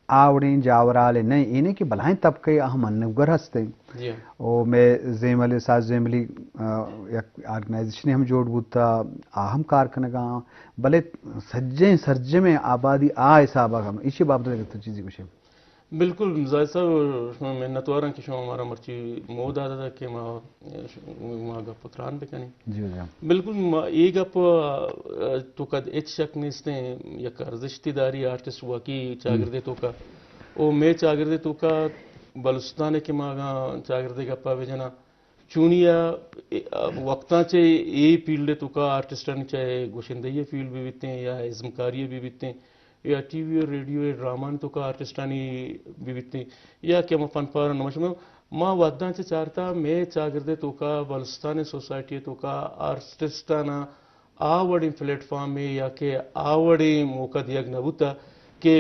آ وڑیں جاورال نہ ایں، اے نہ کہ بلاہیں طبقہ آ ہم منوگر ہستیں۔ جی ہاں۔ او مئے زیمل، ساز زیملی، آ، یک آرگنائزیشن ہم جوڑ بوتا، آ ہم کار کنگا، بلے سجیں سرجمیں آبادی آ حساب ء ہم ایشی بابت اگر تو چیزی گوشے۔ بالکل زاہد صاحب، شما منتواراں کہ شما ہمارا مرچی موہ داتا کہ ما، ما گپ و تران بکنیں۔ جی، جی۔ بالکل، ما اے گپ، ء، تو کد ہچ شک نیستیں، یک ارزشتی داری آرٹسٹ واقعی چاگردے توکا۔ او مئے چاگردے توکا بلوچستان کہ ما اگاں چاگردے گپا بجناں، چونی ء، ء، وقتاں چہ اے فیلڈ ء توکا آرٹسٹانی چاہے گوشندہی ء فیلڈ بہ بیتیں یا ازمکاری ء بہ بیتیں یا ٹی وی ء ریڈیو ء ڈرامانی توکا آرٹسٹانی بہ بیتیں یا کہ ہما فن پاران، ما شما، ما وھداں چہ چارتا مئے چاگرد ء توکا بلوچستان ء سوسائٹی ء توکا آرٹسٹاناں آ وڑیں پلیٹ فارمے یا کہ آ وڑیں موقع دیگ نہ بوتا کہ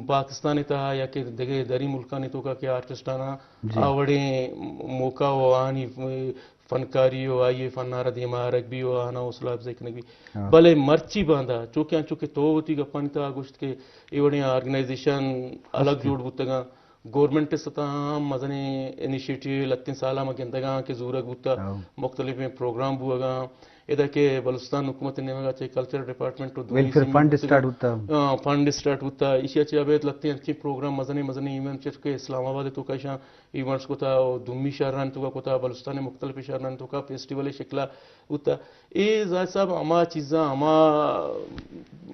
پاکستان ء تہا یا کہ دگہ دری ملکانی توکا کہ آرٹسٹاناں جی۔ آ وڑیں موقع و آہانی فنکاری و آئی ء فنارا دیما آرگ بی و آہانا حوصلہ افزائی کنگ بی۔ ہاں۔ بلے مرچی باندا چونکہ انچو کہ تو وتی گپانی تہا گوشت کہ اے وڑیں آرگنائزیشن الگ ہستی۔ جوڑ بوتگاں، گورنمنٹ ء سطح ء ہم مزنیں انیشیٹیو لتیں سال ء ما گندگاں کہ زورگ بوتا، ہاں۔ مختلفیں پروگرام بوگاں۔ ادا کہ بلوچستان حکومت ء نیمگ ء چہ کلچر ڈپارٹمنٹ و دومی ویلفیئر سیمی فنڈ گوشتگ، اسٹارٹ بوتا۔ ہاں، فنڈ اسٹارٹ بوتا۔ ایشی ء چہ ابید لتیں انچیں پروگرام، مزنیں مزنیں ایونٹ چہ کہ اسلام آباد ء توکا ایشاں ایونٹس کتا و دومی شہرانی توکا کتا، بلوچستان ء مختلف شہرانی توکا فیسٹیول ء شکل ء بوتا۔ اے زاہد صاحب ہما چیزاں، ہما،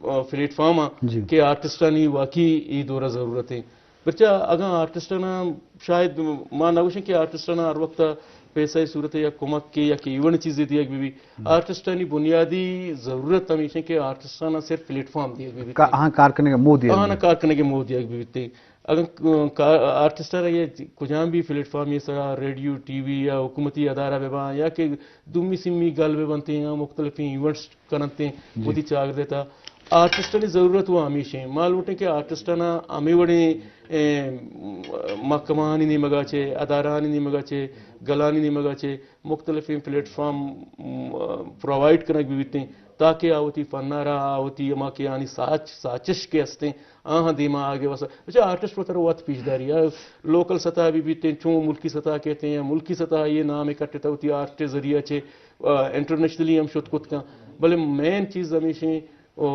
آ، پلیٹ فارم آں جی۔ کہ آرٹسٹانی واقعی اے دور ء ضرورت ایں۔ پرچا اگاں آرٹسٹاناں، شاید ما نہ گوشیں کہ آرٹسٹاناں ہر وقت پیسہ ء صورت ء یا کمک کے یا کہ ایوڑیں چیزے دیگ بہ بی۔ ہم۔ آرٹسٹانی بنیادی ضرورت ہمیش ایں کہ آرٹسٹاناں صرف پلیٹ فارم دیگ بہ بیت۔ کا-، آہاں کار کنگ ء موہ دیگ بہ آہاں بیت۔ کار کنگ ء موہ دیگ بہ بیت۔ اگاں ک-، کا-، آرٹسٹاں اگہ کجام بھی پلیٹ فارمے سرا، ریڈیو، ٹی وی یا حکومتی ادارہ بہ باں یا کہ دومی سیمی گل بہ بنت یا مختلفیں ایونٹس کننت جی۔ وتی چاگرد ء تہا، آرٹسٹانی ضرورت و ہمیش ایں۔ ما لوٹیں کہ آرٹسٹاناں ہمے وڑیں، اے، محکمہانی نیمگا چہ، ادارہانی نیمگا چہ، گلانی نیمگا چہ مختلفیں پلیٹ فارم، م، پرووائیڈ کنگ بہ بیتیں تاکہ آ وتی فنارا، آ وتی ہما کہ آنی ساچ، ساچش کہ ہستیں، آہاں دیما آگے واسا۔ اچھا، آرٹسٹ وتر وت پیش داری، آ لوکل سطح بہ بیتیں، چون ملکی سطح کہتے ہیں، ملکی سطح یہ نام اکٹھتا وتی آرٹ ذریعہ چہ، آ، انٹرنیشنلی ہم شت کت کن۔ بلے مین چیز ہمیشیں، او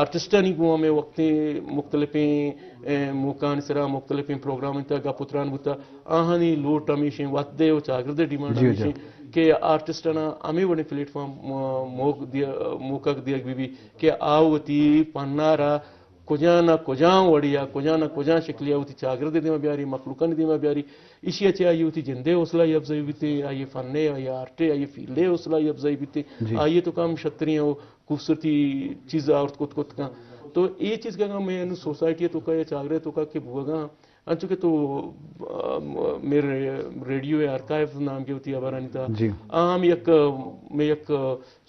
آرٹسٹانی گوں ہمے وقتیں مختلفیں، اے، موقعانی سرا مختلفیں پروگرامانی تہا گپ و تران بوتا۔ آہانی لوٹ ہمیشیں، وھدے و چاگردے ڈیمانڈ جی، جی۔ ہمیشیں کہ آرٹسٹاناں ہمے وڑیں پلیٹ فارم، آ، موقع دیا-، موقع دیگ بہ بی کہ آ وتی پنارا کجا نہ کجا وڑیا، کجا نہ کجا شکلیا وتی چاگردے دیما بیاری، مخلوقانی دیما بیاری۔ ایشی ء چہ آئی وتی جندے حوصلہ افزائی بیتے، آئی فن ء، آئی آرٹ ء، آئی فیلڈ ء حوصلہ افزائی بیتے۔ جی۔ آئی تو کم شتریں و خوبصورتی چیز آورت کت کت کن۔ تو اے چیز کہ اگاں مئے انو سوسائٹی ء توکا یا چاگرد ء توکا کہ بوگا، انچو کہ تو، آ، مئے ریڈیو ء آرکائیو نام کہ وتی ہبرانی تہا، جی۔ آ ہم یک، مئے یک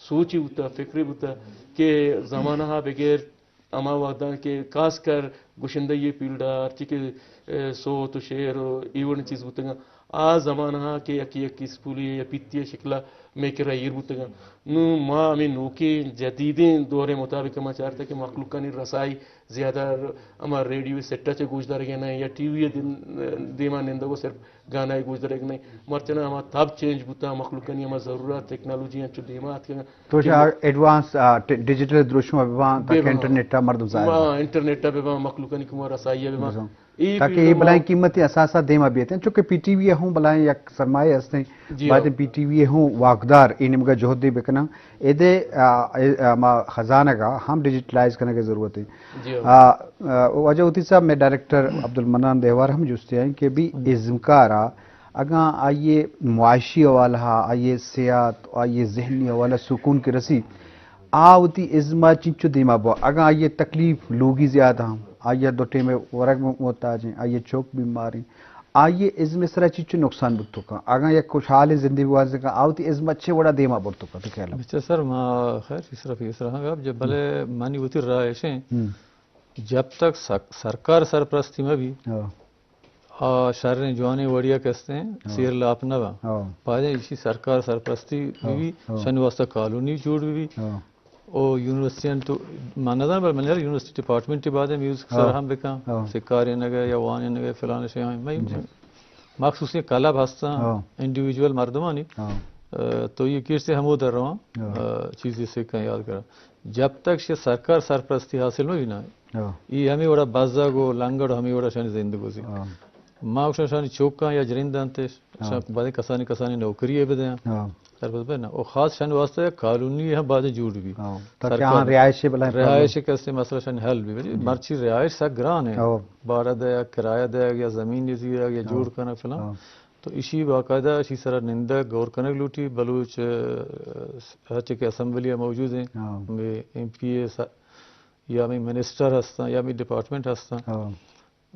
سوچی بوتا، فکری بوتا کہ زمانہ ء بغیر ہما وھداں کہ خاص کر گشندہی ء فیلڈ ء ہرچی کہ، اے، سوت و شعر و اے وڑیں چیز بوتگاں، آ زمانہ ء کہ یکے یک اسپولی یا پیتی ء شکل ء مئے کرا ایر بوتگاں۔ نوں ما ہمے نوکیں جدیدیں دور ء مطابق ما چارتہ کہ مخلوقانی رسائی زیادہ ہما ریڈیو سیٹ ء چہ گوشدارگ ء نہ یا ٹی وی ء دیم-، دیما نندگ و صرف گانا ء گوشدارگ نہ، مرچنا ہما تب چینج بوتا، مخلوقانی ہما ضرورت، ٹیکنالوجی انچو دیما اتکگ۔ تو کہ شا ایڈوانس، آ، ٹ-، ڈیجیٹل دروشم بہ باں تاکہ بہ باں۔ انٹرنیٹ ء مردم ظاہر ہاں، بہ باں۔ انٹرنیٹ ء بہ باں، مخلوقانی کما رسائی ء بہ باں۔ بہ باں۔ اے تاکہ اے پیلو بلائیں ما قیمتی اثاثہ دیما بیتیں، چونکہ پی ٹی وی ء ہوں بلائیں یک سرمایہ ہستیں، جی باید ہاں۔ پی ٹی وی ء ہوں واکدار اے نیمگا جہد دے بکناں۔ ایدے، آ، اے، آ، ما خزانہ گا ہم ڈیجیٹلائز کنگ ء ضرورت ہے۔ جی ہاں۔ آ، آ، واجہ ہوتی صاحب، میں ڈائریکٹر عبدالمنان دیوار ہم جستے ہیں کہ بھی ہم۔ ازمکار آ اگاں آئی ء معاشی حوالہ ء، آئی ء صحت، آئی ء ذہنی حوالہ ء سکون کہ رسی، آ وتی ازم ء چنچو دیما بوا۔ اگاں آئی ء تکلیف لوگی زیادہ ہم، آئی ء دو ٹیم ء ورگ محتاج ہیں، آئی ء چوک بیمار ہیں، آئی ء ازم ء سرا چنچو نقصان بوت کن۔ اگاں یک خوشحالیں زندگی گوازینگ کن، آ وتی ازم ء چے وڑا دیما برت کن، تو خیال ء؟ بچہ سر، ما خیر، تیسرا پیسرا ہاں گپ جب، ہم۔ بلے منی وتی رائے اش ہیں، ہم۔ جب تک سک-، سرکار سرپرستی مہ بی، ہاں۔ آ شریں جوانیں وڑیا کہ استیں، ہاں۔ سیر لاپ نہ باں۔ ہاں۔ باید ایشی سرکار سرپرستی ہاں، بی، ہاں۔ شانی واسطہ کالونی جوڑ بی۔ ہاں۔ او یونیورسٹی انت تو من نہ زاناں، بلے من یار یونیورسٹی ڈپارٹمنٹ بعد میوزک سر ہاں۔ ہم بکاں، ہاں۔ سکارینگ ءَ یا وانینگ ءَ فلان شے ہم۔ میں جی۔ مخصوصی کلب ہستاں، ہاں۔ انڈیویجول مردمانی، ہاں۔ آ، تو یہ کیس سے ہمو در رواں، ہاں۔ آ، چیزی سے کہیں یاد کرا۔ جب تک شے سرکار سرپرستی حاصل نہ ہوئی نا، ہاں۔ یہ ہمیں وڑا بزگ و لنگڑ ہمیں وڑا شانی زندگ گوزی۔ ہاں۔ ما گوشاں شانی چوکاں یا جرنداں تش، ہاں۔ شان بعد کسانی کسانی نوکری بدیاں۔ ہاں۔ سرپد بہ نہ۔ او خاص شان واسطہ یک کالونی ہم بعد جوڑ بی۔ ہاں۔ تاکہ سرکار آہاں رہائش بلائیں رہائش کسے مسئلہ شان حل بی۔ بلے جی۔ مرچی رہائش سک گران ہے۔ ہاں۔ باڑہ دے، کرایہ دے یا زمین زیرگ یا ہاں۔ جوڑ کنگ فلان۔ ہاں۔ تو اشی باقاعدہ اشی سرا نندگ غور کنگ لوٹی۔ بلوچ، ا، ہرچے کہ اسمبلی موجود ہیں، ہاں۔ ہمیں ایم پی اے سا-، یا ہمیں منسٹر ہستاں یا ہمیں ڈپارٹمنٹ ہستاں۔ ہاں۔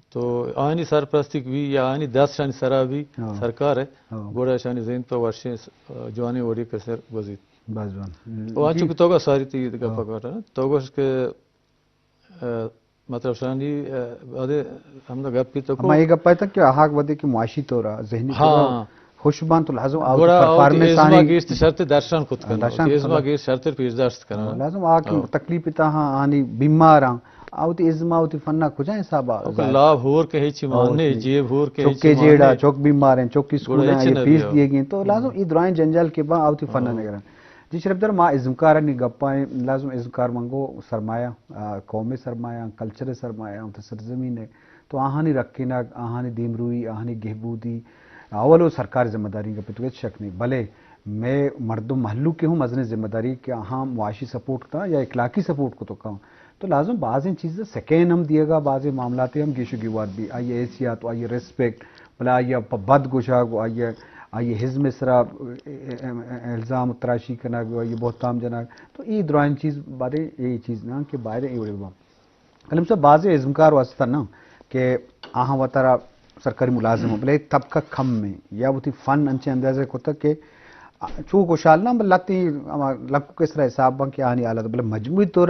تو آنی سرپرستی بی یا آنی دست شانی سرا بی ہاں۔ سرکار ہے، ہاں۔ گوڑا شانی زند پہ ورشیں س-، جوانیں وڑی کسر گوزیت۔ بس جوان۔ او انچو جی۔ کہ تو کا ساری تی گپا ہاں۔ کاٹا نا۔ تو گوش کہ، آ، مطلب شانی، آ، ادے ہم گپ کی تو کو۔ ہما یہ گپ آئے تک کہ آہاگ ودے کہ معاشی طور ذہنی طور ہاں۔ خوش بان تو لازم آؤ گڑا آؤ پرفارمنس ازما آنی گیشت شرط درشان کت ہاں، کنو۔ درشان کت ازما کنو۔ گیشت شرت پیش داشت کنو۔ ہاں، لازم آ کہ ہاں۔ تکلیف تا ہاں آنی بیمار ہاں۔ آؤ تی ازما آؤ تی فنا کجا حساب آ او کہ ظاہر؟ لاو ہور کہ ہچی مان اور نے، کی۔ جیب ہور کہ چوک ہچی کے مان جیڑا، نے۔ چوک بیمار ہیں، چوک کی گڑا اسکول ہچ ہیں، یہ نہ پیس بیا۔ دیے گئے۔ تو لازم ہاں۔ ای درائیں جنجال کے با آؤ تی فنا ہاں۔ نگران۔ جی شرف در ما ازمکارانی گپائیں، لازم ازمکار منگو سرمایہ، آ، قومی سرمایہ، کلچر سرمایہ، آؤ تی سرزمین ہے۔ تو آہانی رکینگ، آہانی دیمروئی، آہانی گہبودی، اول و سرکار ذمہ داری گپے تو ہچ شک نہیں۔ بلے مئے مردم مہلوک ہم مزنیں ذمہ داری کہ آہاں معاشی سپورٹ کتاں یا اخلاقی سپورٹ کتو کاں۔ تو لازم بازیں چیز سکین ہم دیگا، بازیں معاملات ہم گیش و گیوار بی۔ آئی حیثیت و آئی ریسپیکٹ، بلے آئی پہ بد گوشگ و آئی، آئی ہزم سرا الزام تراشی کنگ و آئی بہتام جنگ۔ تو ای درائیں چیز بارے ای چیز نہ کہ باید ای وڑے با۔ کلیم صاحب، بازیں ازمکار واسطہ نہ کہ آہاں وتارا سرکاری ملازم ہوں، بلے طبقہ کم میں یا وتی فن انچیں اندازے کتگ کہ چو خوشحال نہ، بلے لتی ہما لکو کے سرا حساب بن کہ آہانی حالت، بلے مجموعی طور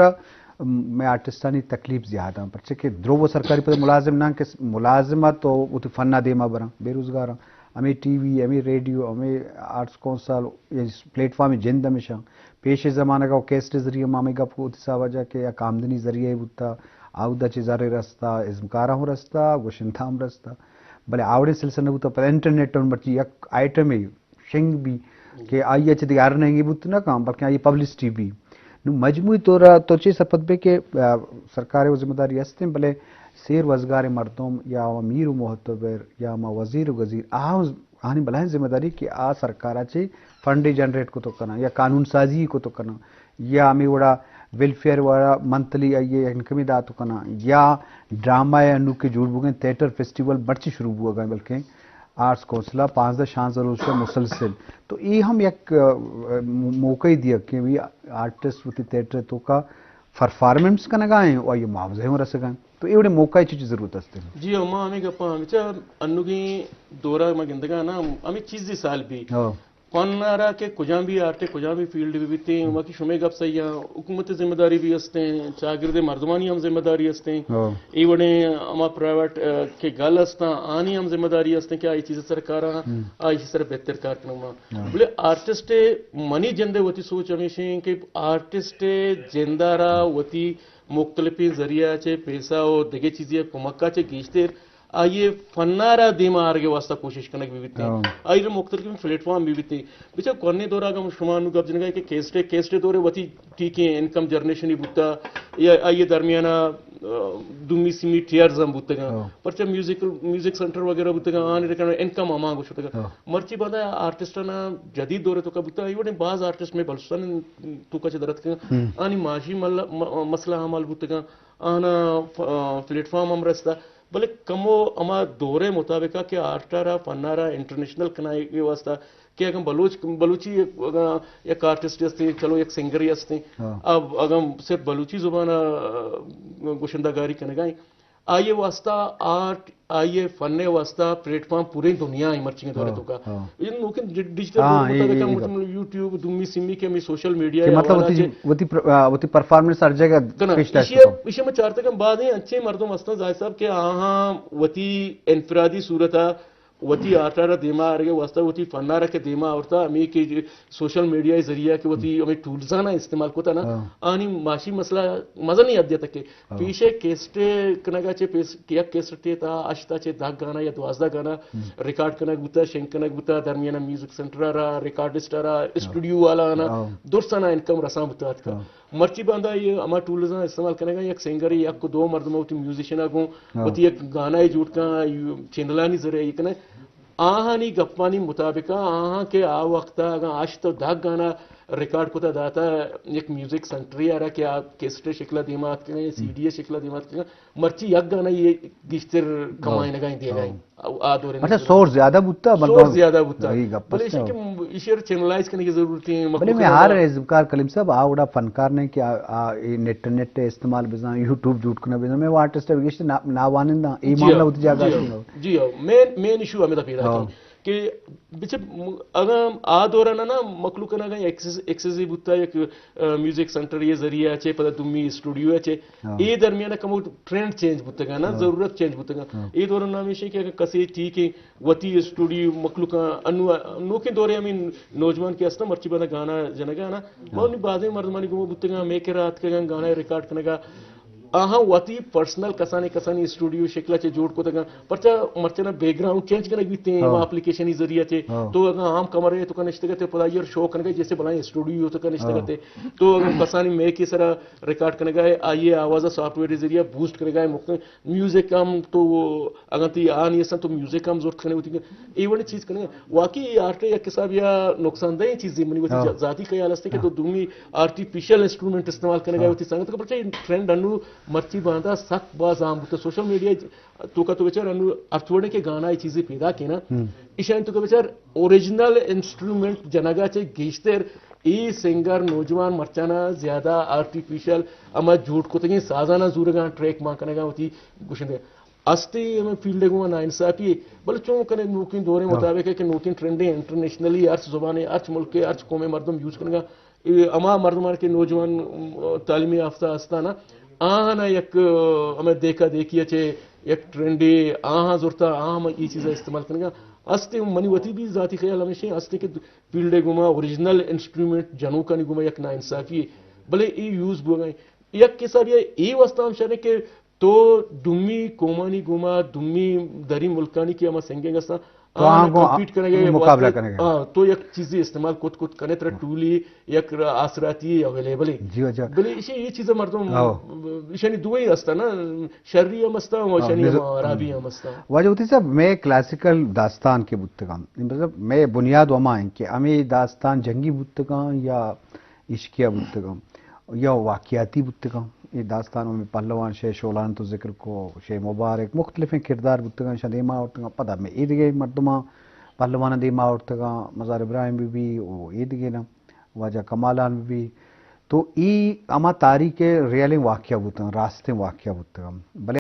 میں آرٹسٹانی تکلیف زیادہ ہیں، پرچہ کہ درو وہ سرکاری پد ملازم نہ کہ ملازمت تو وتی فن دیما برن، بے روزگار ہیں۔ ہمیں ٹی وی، ہمیں ریڈیو، ہمیں آرٹس کونسل، یہ پلیٹ فارم جند ہمیشہ پیش زمانگ ءَ کیسٹ ذریعہ ما ہمے گپ کو وتی حساب ءَ جا کہ یک آمدنی ذریعہ بوتا، آودا چہ زر رستا، ازمکاراں ہم رستا، گشندہ ہم رستا۔ بلے آوڑیں سلسلہ نہ بوتا، پدا انٹرنیٹ ءَ مرچی یک آئٹمے شنگ بی کہ آئی ءَ چہ دگہ ہر نہنگی بوت نہ کن، بلکہ آئی پبلسٹی بی۔ نو مجموعی طور ءَ تو چے سرپد بے کہ، آ، سرکار ءِ ذمہ داری ہستیں، بلے سیر وزگار مردم یا ہما میر و معتبر یا ہما وزیر و گزیر، آ آہانی بلاہیں ذمہ داری کہ آ سرکار ءَ چہ فنڈے جنریٹ کتو کناں یا قانون سازی کتو کناں یا ہمے وڑا ویلفیئر وڑا منتھلی آئی ءَ انکمے داتو کناں یا ڈرامہ ءِ انوکے جوڑ بوگیں تھیٹر فیسٹیول مرچی شروع بوگا، بلکیں آرٹس کونسل ءَ پانزدہ شانزدہ روچ ءَ مسلسل۔ تو اے ہم یک، آ، مو-، موقعے دیگ کہ بھی آرٹسٹ وتی تھیٹر ءِ توکا پرفارمنس کنگا ایں و آئی معاوضہ ہم رسگا ایں۔ تو اے وڑیں موقع ءِ چی چی ضرورت است؟ جی، ما ہمیں گپاں ہمیچا انوگیں دورا ما گندگا نا، ہمیں چیزی سال بی۔ ہاں۔ فن ءَ را کہ کجام بھی آرٹ ءِ کجام بھی فیلڈ بہ بیتیں، ہما کہ شمے گپ صحیح ہیں، حکومت ذمہ داری بھی ہستیں، چاگرد مردمانی ہم ذمہ داری ہستیں، ہاں۔ اے وڑیں ہما پرائیویٹ، آ، کہ گل ہستاں، آنی ہم ذمہ داری ہستیں کہ آئی چیز سر کاراں، ہم۔ آئی سر بہتر کار کنگ ما۔ ہاں۔ بلے آرٹسٹ ءِ منی جند ءِ وتی سوچ ہمیش ایں کہ آرٹسٹ ءِ جند ءَ را وتی مختلفیں ذریعہ چہ پیسہ و دگہ چیزے کمک ءَ چہ گیشتر آئی ءِ فن ءَ را دیم ءَ آرگ ءِ واستہ کوشش کنگ بہ بیت۔ ہاں۔ آئی ءَ مختلف پلیٹ فارم بہ بیت۔ بچار کوہنیں دور ءَ اگاں شما نوں گپ جنگ ءَ کہ کیسٹ، کیسٹ ءِ دور ءَ وتی ٹھیکیں انکم جنریشن بوتا یا آئی ءِ درمیان ءَ، آ، دومی سیمی ٹیئرز ہم بوتگاں۔ ہاں۔ پرچہ میوزیکل، میوزک سینٹر وغیرہ بوتگاں، آنی رکن انکم ہما گوشتگاں۔ ہاں۔ مرچی بعد آرٹسٹاں جدید دور ءِ توکا بوتا، اے وڑیں باز آرٹسٹ میں بلوچستان توکا چہ درتکگاں۔ ہم۔ آنی معاشی مل-، م-، مسئلہ ہم حل بوتگاں۔ آناں ف-، آ، پلیٹ فارم ہم رستہ، بلے کمو ہما دور ءِ مطابق ءَ کہ آرٹ ءَ را، فن ءَ را انٹرنیشنل کنائے ءِ واستہ کہ اگاں بلوچ، بلوچی یک، اگاں یک آرٹسٹ ہستیں، چلو یک سنگرے ہستیں، ہاں۔ اب اگاں صرف بلوچی زبان ءَ، آ، گشندہ گاری کنگا ایں، آئی ءِ واستہ آرٹ، آئی ءِ فن ءِ واستہ پلیٹ فارم پوریں دنیا ءَ مرچی دور ءِ توکا۔ ہاں۔ اے نوکیں ڈی-، ڈیجیٹل ہاں، دور اے، مطابق اے، ہم اے۔ مطلب یوٹیوب، دومی سیمی کہ ہمیں سوشل میڈیا کہ ءِ مطلب حوالہ وتی، چہ وتی پر-، آ، وتی پرفارمنس ہر جگہ کنا، پیش داشت ایشی ءَ، ایشی ءَ ما چارتگ ہم بعضیں انچیں مردم ہستاں، زاہد صاحب، کہ آہاں وتی انفرادی صورت ءَ وتی آرٹ ءَ را دیما آرگ ءِ واستہ، وتی فن ءَ را کہ دیما آورتا، ہمے کہ سوشل میڈیا ءِ ذریعہ کہ وتی ہمے ٹولزاں استعمال کتا نا، ہاں۔ آنی معاشی مسئلہ مزنیں حد تک کہ ہاں۔ پیش ءَ کیسٹ کنگ ءَ چہ پیس-، یک کیسٹے تا ہشت ءَ چہ دہ گانا یا دوازدہ گانا ریکارڈ کنگ بوتا، شنگ کنگ بوتا، درمیان ءَ میوزک سینٹر ءَ را، ریکارڈسٹ ءَ را، اسٹوڈیو والا آنا، ہاں۔ درسانا انکم رسان بوتا اتکا۔ ہاں۔ مرچی باندا اے ہما ٹولزاں استعمال کنگا، یک سنگرے یک دو مردم وتی میوزیشن ءَ گوں ہاں۔ وتی یک گانا ءَ جوڑ کن، چینلانی ذریعہ ءَ کنگ۔ آہانی گپانی مطابق آہاں کہ آ وقت ءَ اگاں ہشت و دہ گانا ریکارڈ کتا داتا یک میوزک سینٹرے ءَ را کہ آ کیسٹ ءِ شکل ءَ دیما اتکگاں یا سی ڈی ءِ شکل ءَ دیما اتکگاں، مرچی یک گانا یہ گیشتر کمائینگا ایں دیگا ایں۔ ہاں۔ آ دور اچھا، سور زیادہ بوتا، سور مطلب زیادہ بوتا۔ یہی گپ بلے است۔ ایشی کہ ایشی ءَ چینلائز کنگ ضرورت ہے، بلے مخلوق میں ہر ازمکار کلیم صاحب آ وڑا فنکار نے کہ آ، آ، اے نیٹ، نیٹ استعمال بزاں، یوٹیوب جوڑ کنا بزاں، میں وہ آرٹسٹ ءَ گیشتر نا-، ناوانندہ، اے جی معاملہ ہاں، ہوتی جاگہ جی ہاں، جی ہاں۔ مین، مین ایشو ہمیں پیدا ہاں۔ کہ بچے اگاں آ دوران نا مخلوق نا اگاں ایکسس، ایکسس ہی بوتا یک، آ، میوزک سینٹر یہ ذریعہ چے، پدا دومی اسٹوڈیو ہے چے، ہاں۔ اے درمیان کمو ٹرینڈ چینج بوتگا نا، ہاں۔ ضرورت چینج بوتگا۔ ہاں۔ اے دوران ہمیشہ کہ اگاں کسے ٹھیک ہے، وتی اسٹوڈیو مخلوقاں انو-، نوکیں دورے ہمیں نوجوان کہ ہستاں، مرچی بنا گانا جنگا نا۔ ما نی بازیں مردمانی گوما بوتگاں، ہمے کرا اتکگاں، گانا ریکارڈ کنگا۔ آہاں وتی پرسنل کسانی کسانی اسٹوڈیو شکل چے جوڑ کتگاں۔ پرچا مرچنا بیک گراؤنڈ چینج کنگ بیتے، ہاں۔ ما اپلیکیشنی ذریعہ چے۔ ہاں۔ تو اگاں عام کمرے تو کنشتگتے، پدا یہ شو کنگا جیسے بلائیں اسٹوڈیو تو کنشتگتے۔ ہاں۔ تو اگاں کسانی میکے سرا ریکارڈ کنگا ہے، آئیے آواز سافٹ ویئر ذریعہ بوسٹ کنگا ہے، مختلف میوزک ہم تو اگاں تی آ نیستن تو میوزک ہم زورت کنے ہوتی۔ اے وڑی چیز کنے۔ واقعی اے آرٹ یک حساب یا نقصان دہ چیزے منی وتی ہاں۔ ذا-، ذاتی خیال است کہ تو دومی آرٹیفیشل انسٹرومنٹ استعمال کنگا ہاں۔ ہوتی سنگت کو، پرچہ ٹرینڈ انو مرچی باندا سک باز عام بوتا۔ سوشل میڈیا تو کا تو بچار انو ارتھ وڑے کہ گانا یہ چیزیں پیدا کینا۔ ہم۔ ایشان تو کا بچار اوریجنل انسٹرومنٹ جنگا چے گیشتر اے سنگر نوجوان مرچانا زیادہ آرٹیفیشل اما جوڑ کتگیں سازانا زورگاں ٹریک مان کنگا ہوتی گوشندے۔ استی ہمیں فیلڈ ءَ گوں ناانصافی، بلے چون کنے نوکیں دوریں ہاں۔ مطابق ہے کہ نوکیں ٹرینڈیں انٹرنیشنلی ہرچ زبان ءَ، ہرچ ملک ءَ، ہرچ قوم ءَ مردم یوز کنگا۔ اے ہما مردمان کہ نوجوان، ام، تعلیم یافتہ ہستانا، آہانا یک، ام، ہمیں دیکھا دیکھی اچے یک ٹرینڈے آہاں زورتا، آہاں ہم یہ چیزا استعمال کنگا۔ استی منی وتی بھی ذاتی خیال ہمیشہ استی کہ فیلڈ ءَ گوما اوریجنل انسٹرومنٹ جنوکانی گوما یک ناانصافی ہے۔ بلے اے یوز بوگا ہیں۔ یک حساب یہ اے واسطہ ہم شر ہے کہ تو دومی قومانی گوما، دومی دری ملکانی کہ ہما سنگنگ استاں، تو آہاں آہاں گوں کمپیٹ کنگے، مقابلہ واسطے، کنگے۔ ہاں، تو یک چیزی استعمال کت کت کنے، ترا ٹولی یک آسراتی اویلیبل ہے۔ جی واجہ۔ بلے ایشی یہ چیز مردم، ہاں۔ ایشانی دوئی ہستا نا، شری ہم ہستا، ہاں، وشانی ہم، خرابی ہم ہستا۔ واجہ ہوتی صاحب، میں کلاسیکل داستان کے بوتگاں۔ مطلب، میں بنیاد وما ہیں کہ ہمیں داستان جنگی بوتگاں یا عشقیہ بوتگاں یا واقعاتی بوتگاں۔ اے داستان ہمیں پہلوان شے شولان تو ذکر کو، شے مبارک، مختلفیں کردار بوتگاں، شاہ دیما آورتگاں۔ پدا میں اے دگہ مردماں پہلوان دیما آورتگاں، مزار ابراہیم بی بی او اے دگہ نا، واجہ کمالان بی بی۔ تو اے ہما تاریخ ریئلیں واقعہ بوتگاں، راستیں واقعہ بوتگاں۔ بلے